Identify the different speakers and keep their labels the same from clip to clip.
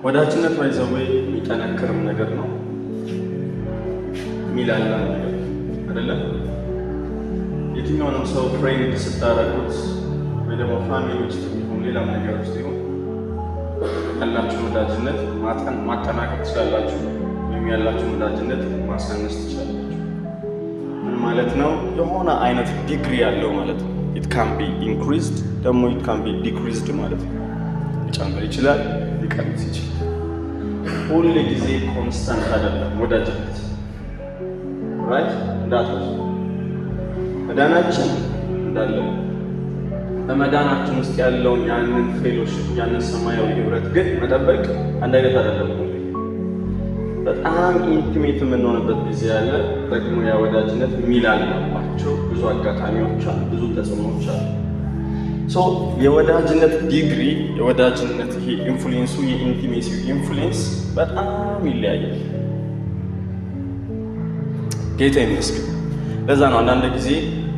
Speaker 1: ወዳጅነት by the way የሚጠነክርም ነገር ነው፣ የሚላላ ነገር አይደለም። የትኛውንም ሰው friend ስታደርጉት ወይ ደግሞ family ውስጥ ይሁን ሌላም ነገር ውስጥ ይሁን ያላችሁን ወዳጅነት ማጠናከር ትችላላችሁ፣ ወይም ያላችሁን ወዳጅነት ማሳነስ ትችላላችሁ። ምን ማለት ነው? የሆነ አይነት ዲግሪ ያለው ማለት ነው። It can be increased፣ ደግሞ it can be decreased ማለት ነው። ሊጨምር ይችላል፣ ሊቀንስ ይችላል። ሁል ጊዜ constant አይደለም ወዳጅነት። Right፣ እንዳትረሱ። መዳናችን እንዳለ በመዳናችን ውስጥ ያለውን ያንን fellowship፣ ያንን ሰማያዊ ህብረት ግን መጠበቅ አንድ አይነት አይደለም። ሁሌ በጣም intimate የምንሆንበት ጊዜ ያለ፣ ደግሞ ያ ወዳጅነት የሚላላባቸው ብዙ አጋጣሚዎች አሉ፣ ብዙ ተጽዕኖዎች አሉ። So የወዳጅነት ዲግሪ፣ የወዳጅነት ይሄ influence ኡ፣ የ intimacy influence በጣም ይለያያል። ጌታ ይመስገን። ለዛ ነው አንዳንድ ጊዜ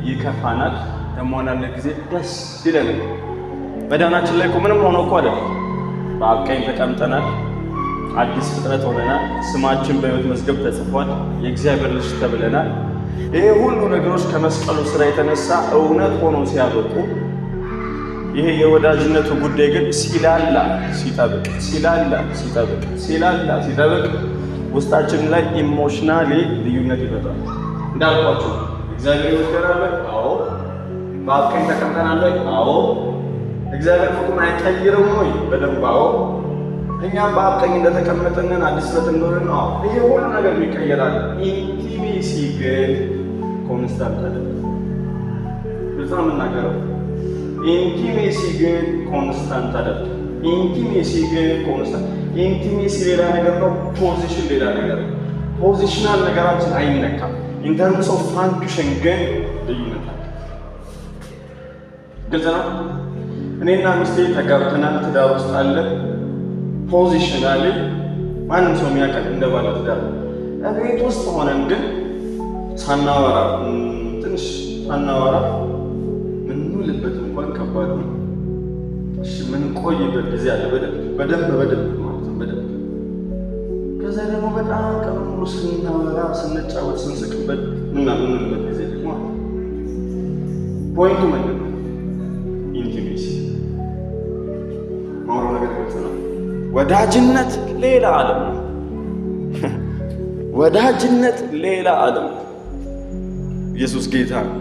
Speaker 1: ይከፋናል፣ ደግሞ አንዳንድ ጊዜ ደስ ይለናል። መዳናችን ላይ እኮ ምንም ሆኖ እኮ አይደለም። በአብ ቀኝ ተቀምጠናል፣ አዲስ ፍጥረት ሆነናል፣ ስማችን በሕይወት መዝገብ ተጽፏል፣ የእግዚአብሔር ልጅ ተብለናል። ይሄ ሁሉ ነገሮች ከመስቀሉ ስራ የተነሳ እውነት ሆኖ ሲያበቁ፣ ይሄ የወዳጅነቱ ጉዳይ ግን ሲላላ ሲጠብቅ፣ ሲላላ ሲጠብቅ፣ ሲላላ ሲጠብቅ ውስጣችን ላይ emotionally ልዩነት ይፈጥራል። እንዳልኳችሁ እግዚአብሔር ይወደናል ወይ? አዎ። በአብ ቀኝ ተቀምጠናል ወይ? አዎ። እግዚአብሔር ፍቅሩን አይቀይርም ወይ? በደንብ አዎ። እኛም በአብ ቀኝ እንደተቀመጥንን፣ አዲስ ፍጥረት እንደሆንን ነው። ይሄ ሁሉ ነገር ይቀየራል። Intimacy ግን constant አይደለም። ግልጽ ነው የምናገረው። Intimacy ግን constant አይደለም። Intimacy ግን constant intimacy ሌላ ነገር ነው። Position ሌላ ነገር ነው። Positional ነገራችን አይነካም። In terms of function ግን ልዩነት አለ። ግልጽ ነው። እኔና ሚስቴ ተጋብተናል፣ ትዳር ውስጥ አለን። Positionally ማንም ሰው የሚያውቀን እንደ ባለ ትዳር። ቤት ውስጥ ሆነን ግን ሳናወራ፣ ትንሽ ሳናወራ ምንውልበት እንኳን ከባድ ነው። እሺ፣ ምንቆይበት ጊዜ አለ። በደንብ በደንብ በደንብ ማለት ነው፣ በደንብ። ከዛ ደግሞ በጣም ቀኑ ሙሉ ስናወራ፣ ስንጫወት፣ ስንስቅበት ምንውልበት ጊዜ ደግሞ አለ። Point ኡ ምንድን ነው? Intimacy። ማውራው ነገር ግልጽ ነው። ወዳጅነት ሌላ ዓለም ነው። ወዳጅነት ሌላ ዓለም ነው። ኢየሱስ ጌታ ነው።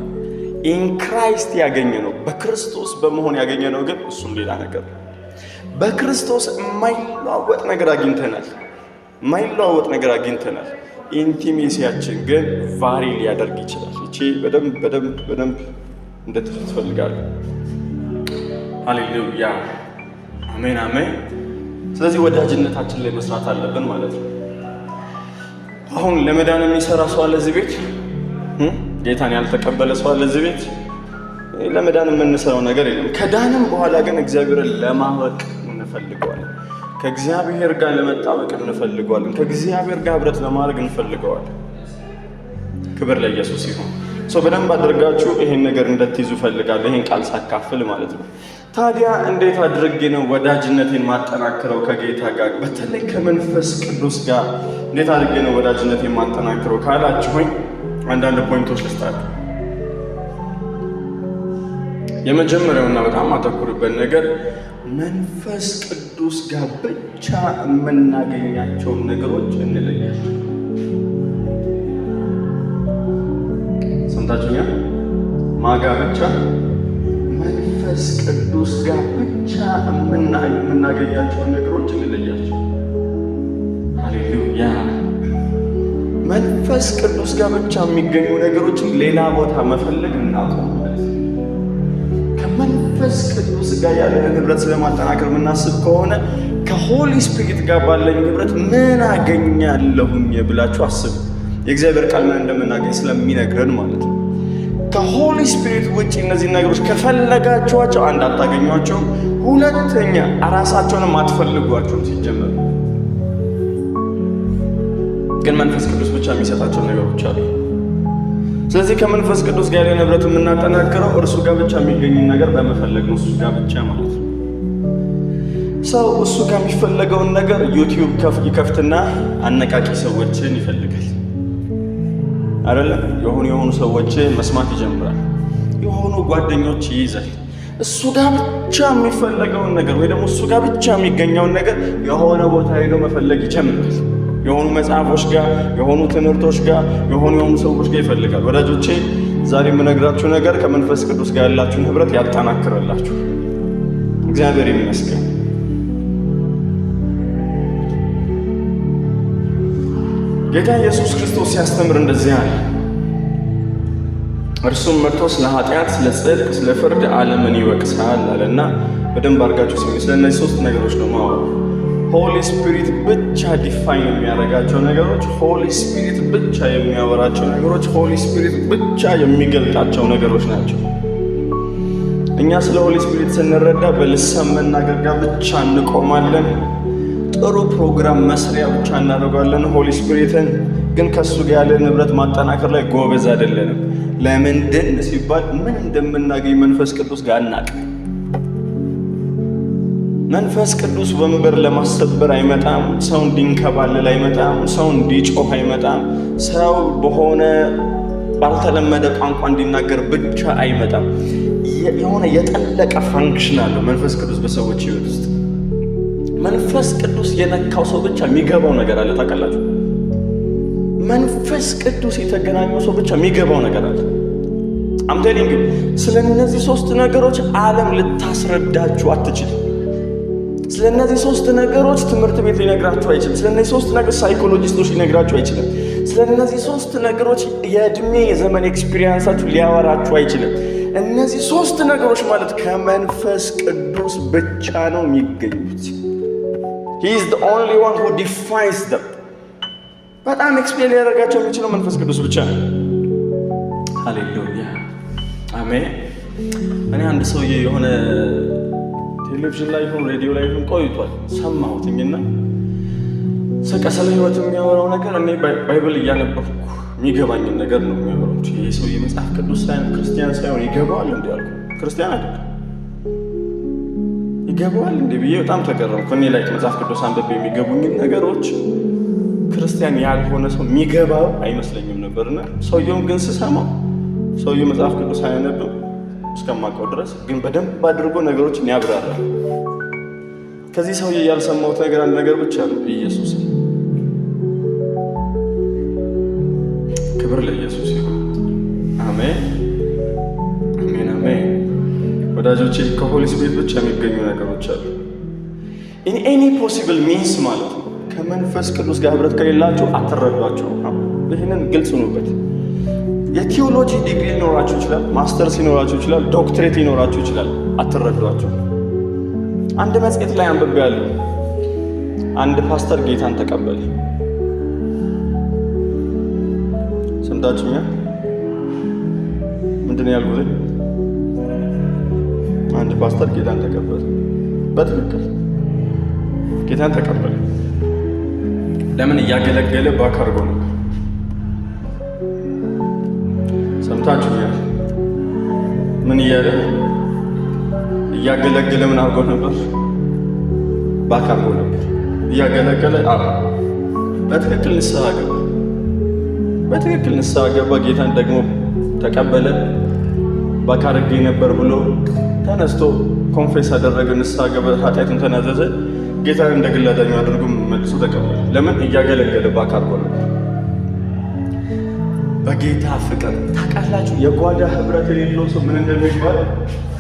Speaker 1: In Christ ያገኘ ነው፣ በክርስቶስ በመሆን ያገኘ ነው። ግን እሱም ሌላ ነገር ነው። በክርስቶስ የማይለዋወጥ ነገር አግኝተናል። የማይለዋወጥ ነገር አግኝተናል። Intimacy ያችን ግን vary ሊያደርግ ይችላል። እቺ በደንብ በደንብ በደንብ እንድትይዙ እፈልጋለሁ። ሃሌሉያ፣ አሜን አሜን። ስለዚህ ወዳጅነታችን ላይ መስራት አለብን ማለት ነው። አሁን ለመዳን የሚሰራ ሰው አለ እዚህ ቤት? ጌታን ያልተቀበለ ሰው አለ እዚህ ቤት? ለመዳን የምንሰራው ነገር የለም። ከዳንም በኋላ ግን እግዚአብሔርን ለማወቅ እንፈልገዋለን። ከእግዚአብሔር ጋር ለመጣበቅ እንፈልገዋለን። ከእግዚአብሔር ጋር ህብረት ለማድረግ እንፈልገዋለን። ክብር ለኢየሱስ ይሁን። So በደንብ አድርጋችሁ ይሄን ነገር እንድትይዙ እፈልጋለሁ። ይሄን ቃል ሳካፍል ማለት ነው። ታዲያ እንዴት አድርጌ ነው ወዳጅነቴን ማጠናክረው ከጌታ ጋር፣ በተለይ ከመንፈስ ቅዱስ ጋር እንዴት አድርጌ ነው ወዳጅነቴን ማጠናክረው ካላችሁኝ አንዳንድ point ኦች ልስጣችሁ። የመጀመሪያውና በጣም ማተኩርበት ነገር መንፈስ ቅዱስ ጋር ብቻ የምናገኛቸውን ነገሮች እንለያቸው። ሰምታችሁኛል? ማጋ ብቻ፣ መንፈስ ቅዱስ ጋር ብቻ የምናገኛቸውን ነገሮች እንለያቸው። ሃሌሉያ! መንፈስ ቅዱስ ጋር ብቻ የሚገኙ ነገሮችን ሌላ ቦታ መፈለግ እናቆም ማለት ነው። ከመንፈስ ቅዱስ ጋር ያለንን ህብረት ስለማጠናከር የምናስብ ከሆነ ከ Holy Spirit ጋር ባለኝ ህብረት ምን አገኛለሁኝ ብላችሁ አስቡ። የእግዚአብሔር ቃል ምን እንደምናገኝ ስለሚነግረን ማለት ነው። ከ Holy Spirit ውጭ እነዚህን ነገሮች ከፈለጋችኋቸው አንድ አታገኟቸውም፣ ሁለተኛ ራሳቸውንም አትፈልጓቸውም ሲጀመር። ግን መንፈስ ቅዱስ ብቻ የሚሰጣቸው ነገሮች አሉ። ስለዚህ ከመንፈስ ቅዱስ ጋር ያለን ህብረት የምናጠናክረው እርሱ ጋር ብቻ የሚገኝ ነገር በመፈለግ ነው። እሱ ጋር ብቻ ማለት ነው። ሰው እሱ ጋር የሚፈለገውን ነገር YouTube ይከፍትና አነቃቂ ሰዎችን ይፈልጋል አይደለም? የሆኑ የሆኑ ሰዎችን መስማት ይጀምራል። የሆኑ ጓደኞች ይይዛል። እሱ ጋር ብቻ የሚፈለገውን ነገር ወይ ደግሞ እሱ ጋር ብቻ የሚገኘውን ነገር የሆነ ቦታ ሄዶ መፈለግ ይጀምራል። የሆኑ መጽሐፎች ጋር፣ የሆኑ ትምህርቶች ጋር፣ የሆኑ የሆኑ ሰዎች ጋር ይፈልጋል። ወዳጆቼ፣ ዛሬ የምነግራችሁ ነገር ከመንፈስ ቅዱስ ጋር ያላችሁን ህብረት ያጠናክርላችሁ። እግዚአብሔር ይመስገን። ጌታ ኢየሱስ ክርስቶስ ሲያስተምር እንደዚህ አለ። እርሱም መጥቶ ስለ ኃጢአት፣ ስለ ጽድቅ፣ ስለ ፍርድ ዓለምን ይወቅሳል አለና በደንብ አድርጋችሁ ስሙ። ስለ እነዚህ ሶስት ነገሮች ነው የማወራው። Holy Spirit ብቻ define የሚያደርጋቸው ነገሮች፣ Holy Spirit ብቻ የሚያወራቸው ነገሮች፣ Holy Spirit ብቻ የሚገልጣቸው ነገሮች ናቸው። እኛ ስለ Holy Spirit ስንረዳ በልሳን መናገር ጋር ብቻ እንቆማለን። ጥሩ ፕሮግራም መስሪያ ብቻ እናደርጋለን። Holy Spirit ን ግን ከእሱ ጋር ያለን ህብረት ማጠናከር ላይ ጎበዝ አይደለንም። ለምንድን ሲባል ምን እንደምናገኝ መንፈስ ቅዱስ ጋር አናውቅም። መንፈስ ቅዱስ ወንበር ለማሰበር አይመጣም። ሰው እንዲንከባለል አይመጣም። ሰው እንዲጮህ አይመጣም። ሰው በሆነ ባልተለመደ ቋንቋ እንዲናገር ብቻ አይመጣም። የሆነ የጠለቀ function አለው መንፈስ ቅዱስ በሰዎች ህይወት ውስጥ። መንፈስ ቅዱስ የነካው ሰው ብቻ የሚገባው ነገር አለ። ታውቃላችሁ? መንፈስ ቅዱስ የተገናኘው ሰው ብቻ የሚገባው ነገር አለ። I'm telling you፣ ስለ እነዚህ ሶስት ነገሮች ዓለም ልታስረዳችሁ አትችልም። ስለ እነዚህ ሶስት ነገሮች ትምህርት ቤት ሊነግራችሁ አይችልም። ስለ እነዚህ ሶስት ነገሮች ሳይኮሎጂስቶች ሊነግራችሁ አይችልም። ስለ እነዚህ ሶስት ነገሮች የእድሜ የዘመን experience ኣችሁ ሊያወራችሁ አይችልም። እነዚህ ሶስት ነገሮች ማለት ከመንፈስ ቅዱስ ብቻ ነው የሚገኙት። He is the only one who defines them። በጣም explain ሊያደርጋቸው የሚችለው መንፈስ ቅዱስ ብቻ ነው። ሃሌሉያ፣ አሜን። እኔ አንድ ሰውዬ የሆነ ቴሌቪዥን ላይ ይሁን ሬዲዮ ላይ ይሁን ቆይቷል ሰማሁትኝና ስለ ህይወት የሚያወራው ነገር እኔ Bible እያነበብኩ የሚገባኝን ነገር ነው የሚያወራው። ይህ ሰውዬ መጽሐፍ ቅዱስ ሳይሆን ክርስቲያን ሳይሆን ይገባዋል እንዲ አልኩ። ክርስቲያን አይደለም፣ ይገባዋል እንዲ ብዬ በጣም ተገረምኩ። እኔ ላይ መጽሐፍ ቅዱስ አንብቤ የሚገቡኝን ነገሮች ክርስቲያን ያልሆነ ሰው የሚገባው አይመስለኝም ነበርና ሰውየውን ግን ስሰማው ሰውየው መጽሐፍ ቅዱስ አያነብም እስከማውቀው ድረስ፣ ግን በደንብ አድርጎ ነገሮችን ያብራራል። ከዚህ ሰውዬ ያልሰማሁት ነገር አንድ ነገር ብቻ ነው፣ ኢየሱስ። ክብር ለኢየሱስ ይሁን። አሜን፣ አሜን፣ አሜን። ወዳጆቼ፣ ከ Holy Spirit ብቻ የሚገኙ ነገሮች አሉ። In any possible means ማለት ነው። ከመንፈስ ቅዱስ ጋር ህብረት ከሌላችሁ አትረዷቸው። ይህንን ግልጽ ሁኑበት። የቴዎሎጂ ዲግሪ ሊኖራችሁ ይችላል፣ ማስተርስ ሊኖራችሁ ይችላል፣ ዶክትሬት ሊኖራችሁ ይችላል። አትረዷቸው። አንድ መጽሔት ላይ አንብቤያለሁ። አንድ ፓስተር ጌታን ተቀበለ። ሰምታችሁኛል? ምንድን ነው ያልኩት? አንድ ፓስተር ጌታን ተቀበለ። በትክክል ጌታን ተቀበለ። ለምን? እያገለገለ back አድርጎ ነበር። ሰምታችሁኛል? ምን እያለ እያገለገለ ምን አድርጎ ነበር? Back አድርጎ ነበር። እያገለገለ፣ አዎ፣ በትክክል ንስሐ ገባ። በትክክል ንስሐ ገባ። ጌታን ደግሞ ተቀበለ። Back አድርጌ ነበር ብሎ ተነስቶ confess አደረገ፣ ንስሐ ገባ፣ ኃጢአቱን ተናዘዘ። ጌታን እንደ ግል አዳኙ አድርጎ መልሶ ተቀበለ። ለምን? እያገለገለ back አድርጎ ነበር። በጌታ ፍቅር ታውቃላችሁ፣ የጓዳ ህብረት የሌለው ሰው ምን እንደሚባል?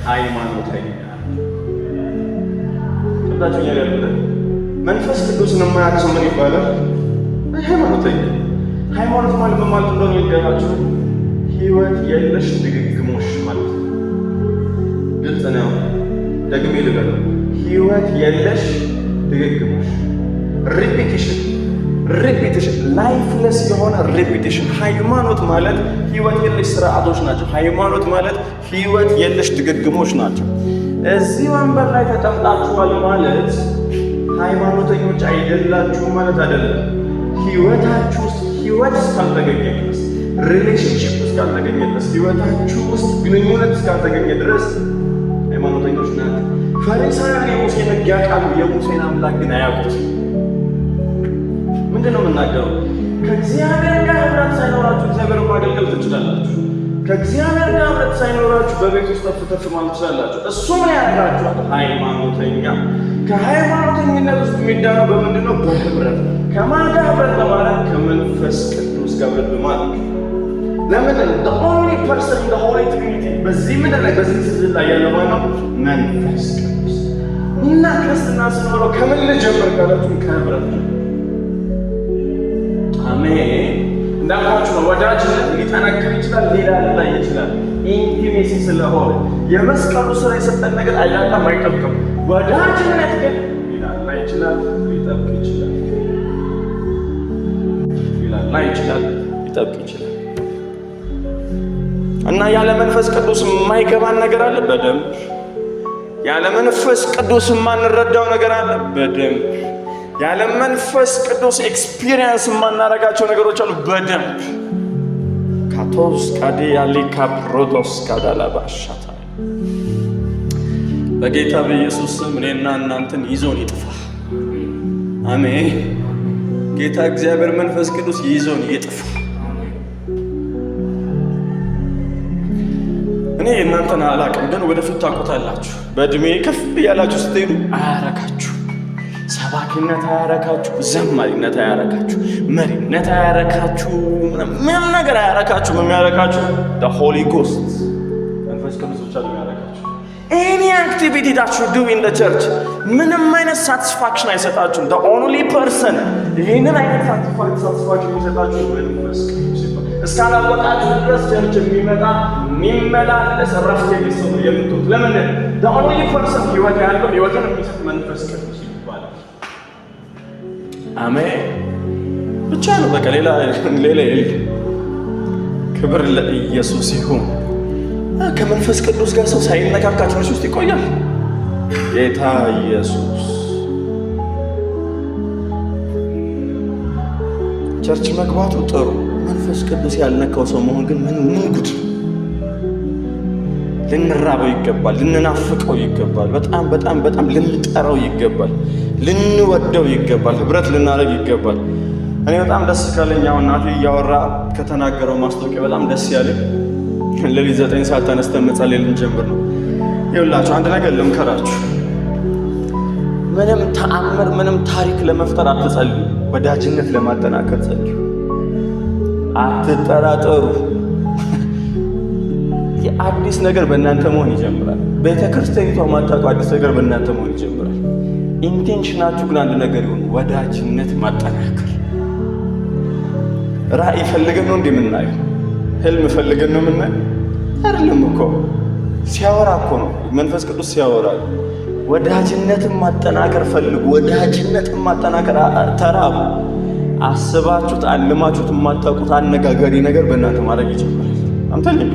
Speaker 1: ሃይማኖተኛ። ሰምታችሁኛል ያልኩት? መንፈስ ቅዱስን የማያውቅ ሰው ምን ይባላል? ሃይማኖተኛ። ሃይማኖት ማለት ምን ማለት እንደሆነ ልንገራችሁ። ህይወት የለሽ ድግግሞሽ ማለት ነው። ግልጽ ነው። ደግሜ ልበለው። ህይወት የለሽ ድግግሞሽ፣ repetition፣ repetition፣ lifeless የሆነ repetition። ሃይማኖት ማለት ህይወት የለሽ ስርዓቶች ናቸው። ሃይማኖት ማለት ህይወት የለሽ ድግግሞች ናቸው። እዚህ ወንበር ላይ ተቀምጣችኋል ማለት ሃይማኖተኞች አይደላችሁ ማለት አይደለም። ህይወታችሁ ውስጥ ህይወት እስካልተገኘ ድረስ፣ relationship እስካልተገኘ ድረስ፣ ህይወታችሁ ውስጥ ግንኙነት እስካልተገኘ ድረስ ሃይማኖተኞች ናቸው። ፈሪሳውያን የሙሴን ሕግ ያውቃሉ፣ የሙሴን አምላክ ግን አያውቁት። ምንድን ነው የምናገረው? ከእግዚአብሔር ጋር ህብረት ሳይኖራችሁ እግዚአብሔርን ማገልገል ትችላላችሁ። ከእግዚአብሔር ጋር ህብረት ሳይኖራችሁ በቤት ውስጥ ተፍ ተፍ ማለት ትችላላችሁ። እሱ ምን ያደርጋችኋል? ሃይማኖተኛ። ከሃይማኖተኝነት ውስጥ የሚዳነው በምንድን ነው? በህብረት። ከማን ጋር ህብረት በማድረግ? ከመንፈስ ቅዱስ ጋር ህብረት በማድረግ። ለምን? The only person in the Holy Trinity፣ በዚህ ምድር ላይ፣ በዚህ ስዕል ላይ ያለው ማን ነው? መንፈስ ቅዱስ። እና ክርስትና ስኖረው ከምን ልጀምር ካላችሁ ከህብረት ነው። አሜን። እንዳልኳችሁ ነው። ወዳጅነት ሊጠነክር ይችላል፣ ሊላላ ይችላል። Intimacy ስለሆነ የመስቀሉ ስራ የሰጠን ነገር አይላላም፣ አይጠብቅም። ወዳጅነት ግን ሊላላ ይችላል፣ ሊጠብቅ ይችላል። ሊላላ ይችላል፣ ሊጠብቅ ይችላል። እና ያለ መንፈስ ቅዱስ የማይገባን ነገር አለ በደንብ። ያለ መንፈስ ቅዱስ የማንረዳው ነገር አለ በደንብ። ያለ መንፈስ ቅዱስ experience የማናረጋቸው ነገሮች አሉ በደንብ። ካቶስ ካዲ ያሊካ ፕሮዶስ ካዳላባሻታ። በጌታ በኢየሱስ ስም እኔና እናንተን ይዞን ይጥፋ። አሜን። ጌታ እግዚአብሔር መንፈስ ቅዱስ ይዞን ይጥፋ። እኔ እናንተን አላቅም፣ ግን ወደፊት ታውቁታላችሁ። በእድሜ ከፍ እያላችሁ ስትሄዱ አያረካችሁ። ሰባኪነት አያረካችሁ፣ ዘማሪነት አያረካችሁ፣ መሪነት አያረካችሁ፣ ምንም ነገር አያረካችሁ። የሚያረካችሁ Holy Ghost፣ መንፈስ ቅዱስ ብቻ ነው የሚያረካችሁ። Any activity that you do in church ምንም አይነት satisfaction አይሰጣችሁም። Only person ይህንን አይነት satisfaction የሚሰጣችሁ መንፈስ ቅዱስ ይባላል። እስካላወቃችሁ ድረስ church የሚመጣ፣ የሚመላለስ፣ እረፍት የሚሰው ነው የምትሉት። ለምንድን? Only person ህይወት ያለው፣ ህይወትን የሚሰጥ መንፈስ ቅዱስ ይባላል። አሜን ብቻ ነው። በቃ ሌላ ሌላ የለም። ክብር ለኢየሱስ ይሁን። ከመንፈስ ቅዱስ ጋር ሰው ሳይነካካ church ውስጥ ይቆያል። ጌታ ኢየሱስ። Church መግባቱ ጥሩ፣ መንፈስ ቅዱስ ያልነካው ሰው መሆን ግን ምን ምን ጉድ! ልንራበው ይገባል፣ ልንናፍቀው ይገባል። በጣም በጣም በጣም ልንጠራው ይገባል፣ ልንወደው ይገባል፣ ህብረት ልናደርግ ይገባል። እኔ በጣም ደስ ካለኝ አሁን ናቲ እያወራ ከተናገረው ማስታወቂያ በጣም ደስ ያለኝ ሌሊት 9 ሰዓት ተነስተን መጸለይ ልንጀምር ነው። ይኸውላችሁ፣ አንድ ነገር ልምከራችሁ። ምንም ተአምር፣ ምንም ታሪክ ለመፍጠር አትጸልዩ። ወዳጅነት ለማጠናከር ጸልዩ። አትጠራጠሩ። የአዲስ ነገር በእናንተ መሆን ይጀምራል። ቤተ ክርስቲያኒቷ ማታውቀው አዲስ ነገር በእናንተ መሆን ይጀምራል። Intention ኣችሁ ግን አንድ ነገር ይሁን፣ ወዳጅነት ማጠናከር። ራእይ ፈልገን ነው እንዴ የምናየው? ህልም ፈልገን ነው የምናየው? አይደለም እኮ፣ ሲያወራ እኮ ነው፣ መንፈስ ቅዱስ ሲያወራ። ወዳጅነትን ማጠናከር ፈልጉ። ወዳጅነትን ማጠናከር ተራቡ። አስባችሁት አልማችሁት የማታውቁት አነጋጋሪ ነገር በእናንተ ማድረግ ይጀምራል። አምተልኝ፣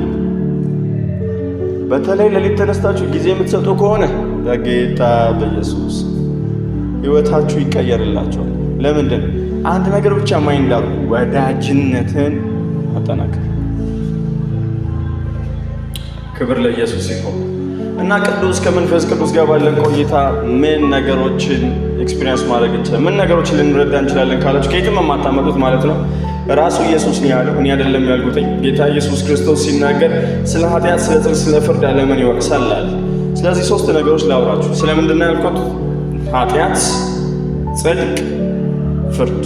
Speaker 1: በተለይ ሌሊት ተነስታችሁ ጊዜ የምትሰጡ ከሆነ በጌታ በኢየሱስ ህይወታችሁ ይቀየርላችኋል። ለምንድን? አንድ ነገር ብቻ mind አድርጉ፣ ወዳጅነትን ማጠናከር። ክብር ለኢየሱስ ይሁን። እና ቅዱስ ከመንፈስ ቅዱስ ጋር ባለን ቆይታ ምን ነገሮችን experience ማድረግ እንችላለን? ምን ነገሮችን ልንረዳ እንችላለን ካላችሁ ከየትም የማታመጡት ማለት ነው። ራሱ ኢየሱስ ነው ያለው፣ እኔ አይደለም ያልኩት። ጌታ ኢየሱስ ክርስቶስ ሲናገር ስለ ኃጢአት፣ ስለ ጽድቅ፣ ስለ ፍርድ ዓለምን ይወቅሳል አለ። ስለዚህ ሶስት ነገሮች ላውራችሁ። ስለምንድን ነው ያልኩት? ኃጢአት፣ ጽድቅ፣ ፍርድ።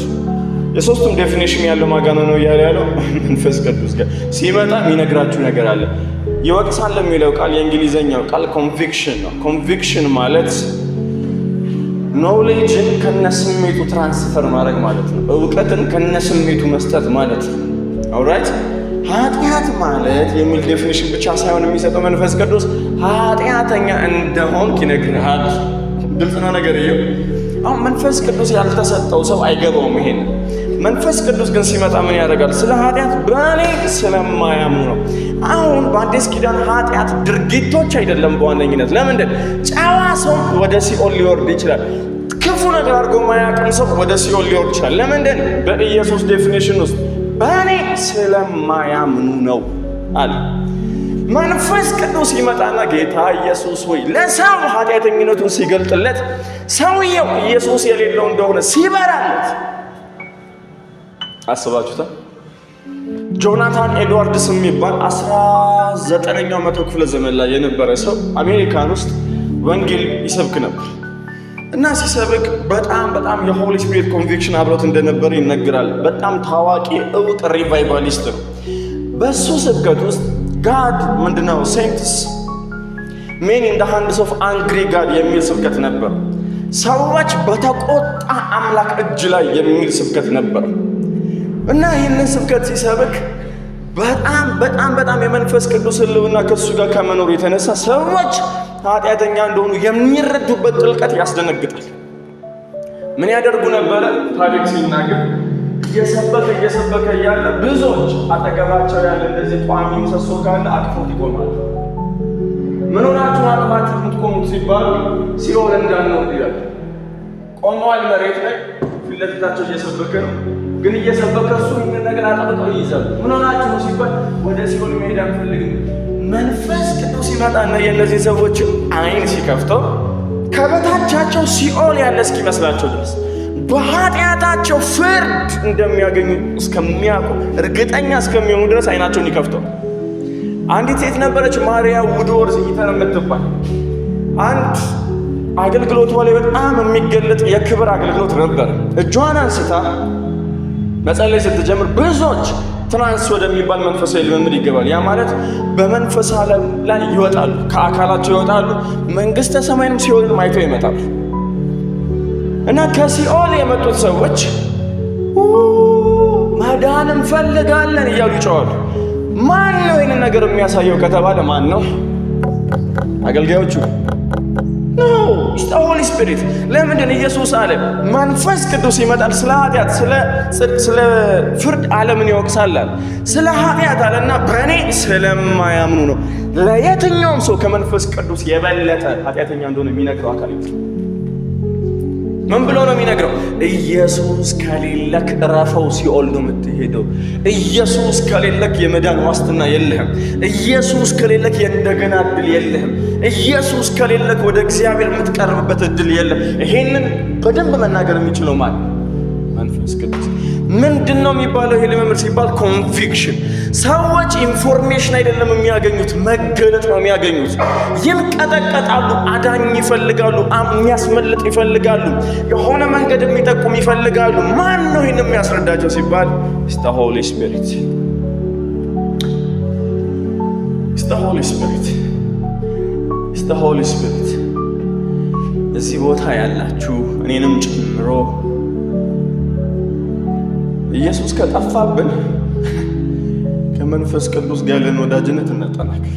Speaker 1: የሶስቱም definition ያለው ማን ጋ ነው እያለ ያለው መንፈስ ቅዱስ ጋር ሲመጣ የሚነግራችሁ ነገር አለ። ይወቅሳል የሚለው ቃል የእንግሊዘኛው ቃል conviction ነው። Conviction ማለት knowledge ን ከነስሜቱ transfer ማድረግ ማለት ነው። እውቀትን ከነስሜቱ መስጠት ማለት ነው። Alright፣ ኃጢአት ማለት የሚል definition ብቻ ሳይሆን የሚሰጠው መንፈስ ቅዱስ ኃጢአተኛ እንደሆንክ ይነግርሃል። ግልጽ ነው ነገር። አሁን መንፈስ ቅዱስ ያልተሰጠው ሰው አይገባውም ይሄን። መንፈስ ቅዱስ ግን ሲመጣ ምን ያደርጋል? ስለ ኃጢአት በእኔ ስለማያምኑ ነው። አሁን በአዲስ ኪዳን ኃጢአት ድርጊቶች አይደለም በዋነኝነት። ለምንድን? ጨዋ ሰው ወደ ሲኦል ሊወርድ ይችላል። ክፉ ነገር አድርጎ ማያውቅም ሰው ወደ ሲኦል ሊወርድ ይችላል። ለምንድን? በኢየሱስ definition ውስጥ በእኔ ስለማያምኑ ነው አለ። መንፈስ ቅዱስ ይመጣና ጌታ ኢየሱስ ሆይ ለሰው ኃጢአተኝነቱን ሲገልጥለት፣ ሰውየው ኢየሱስ የሌለው እንደሆነ ሲበራለት አስባችሁታል? ጆናታን ኤድዋርድስ የሚባል 19ኛው መቶ ክፍለ ዘመን ላይ የነበረ ሰው አሜሪካን ውስጥ ወንጌል ይሰብክ ነበር እና ሲሰብክ በጣም በጣም የ Holy Spirit conviction አብሮት እንደነበረ ይነገራል። በጣም ታዋቂ እውቅ revivalist ነው። በሱ ስብከት ውስጥ God ምንድነው sends men in hands of angry God የሚል ስብከት ነበር። ሰዎች በተቆጣ አምላክ እጅ ላይ የሚል ስብከት ነበር። እና ይህንን ስብከት ሲሰብክ በጣም በጣም በጣም የመንፈስ ቅዱስ ሕልውና ከእሱ ጋር ከመኖሩ የተነሳ ሰዎች ኃጢአተኛ እንደሆኑ የሚረዱበት ጥልቀት ያስደነግጣል። ምን ያደርጉ ነበረ? ታሪክ ሲናገር እየሰበከ እየሰበከ እያለ ብዙዎች አጠገባቸው ያለ እንደዚህ ቋሚ ምሰሶ ካለ አቅፎት ይቆማሉ። ምን ሆናችሁ አቅፋችሁ የምትቆሙት ሲባሉ ሲኦል እንዳንወርድ ይላል። ቆመዋል መሬት ላይ፣ ፊት ለፊታቸው እየሰበከ ነው። ግን እየሰበከ እሱ ይህንን ነገር አጥብቀው ይይዛሉ። ምን ሆናችሁ ነው ሲባል ወደ ሲኦል መሄድ አንፈልግም። መንፈስ ቅዱስ ይመጣና የእነዚህ ሰዎች አይን ሲከፍተው ከበታቻቸው ሲኦል ያለ እስኪመስላቸው ድረስ፣ በኃጢአታቸው ፍርድ እንደሚያገኙ እስከሚያውቁ፣ እርግጠኛ እስከሚሆኑ ድረስ አይናቸውን ይከፍተው። አንዲት ሴት ነበረች፣ ማሪያ ውድወርዝ ኢተን የምትባል። አንድ አገልግሎቷ ላይ በጣም የሚገለጥ የክብር አገልግሎት ነበር። እጇን አንስታ መጸለይ ስትጀምር ብዙዎች trance ወደሚባል መንፈሳዊ ልምምድ ይገባል። ያ ማለት በመንፈስ ዓለም ላይ ይወጣሉ፣ ከአካላቸው ይወጣሉ፣ መንግስተ ሰማይንም ሲኦልን አይተው ይመጣሉ። እና ከሲኦል የመጡት ሰዎች መዳን እንፈልጋለን እያሉ ይጮኻሉ። ማን ነው ይህንን ነገር የሚያሳየው ከተባለ ማን ነው? አገልጋዮቹ? No, Holy Spirit። ለምንድን ኢየሱስ አለ መንፈስ ቅዱስ ይመጣል፣ ስለ ኃጢአት፣ ስለ ጽድቅ፣ ስለ ፍርድ ዓለምን ይወቅሳል አለ። ስለ ኃጢአት አለና በእኔ ስለማያምኑ ነው። ለየትኛውም ሰው ከመንፈስ ቅዱስ የበለጠ ኃጢአተኛ እንደሆነ የሚነግረው አካል የለም። ምን ብሎ ነው የሚነግረው? ኢየሱስ ከሌለክ እረፈው፣ ሲኦል ነው የምትሄደው። ኢየሱስ ከሌለክ የመዳን ዋስትና የለህም። ኢየሱስ ከሌለክ የእንደገና እድል የለህም። ኢየሱስ ከሌለክ ወደ እግዚአብሔር የምትቀርብበት እድል የለም። ይሄንን በደንብ መናገር የሚችለው ማን? መንፈስ ቅዱስ። ምንድን ነው የሚባለው ይሄ ልምምድ ሲባል conviction። ሰዎች information አይደለም የሚያገኙት፣ መገለጥ ነው የሚያገኙት። ይንቀጠቀጣሉ፣ አዳኝ ይፈልጋሉ፣ የሚያስመልጥ ይፈልጋሉ፣ የሆነ መንገድ የሚጠቁም ይፈልጋሉ። ማን ነው ይህን የሚያስረዳቸው ሲባል it's Holy Spirit, it's Holy Spirit, it's Holy Spirit። እዚህ ቦታ ያላችሁ እኔንም ጨምሮ ኢየሱስ ከጠፋብን ከመንፈስ ቅዱስ ጋር ያለን ወዳጅነት እናጠናክር።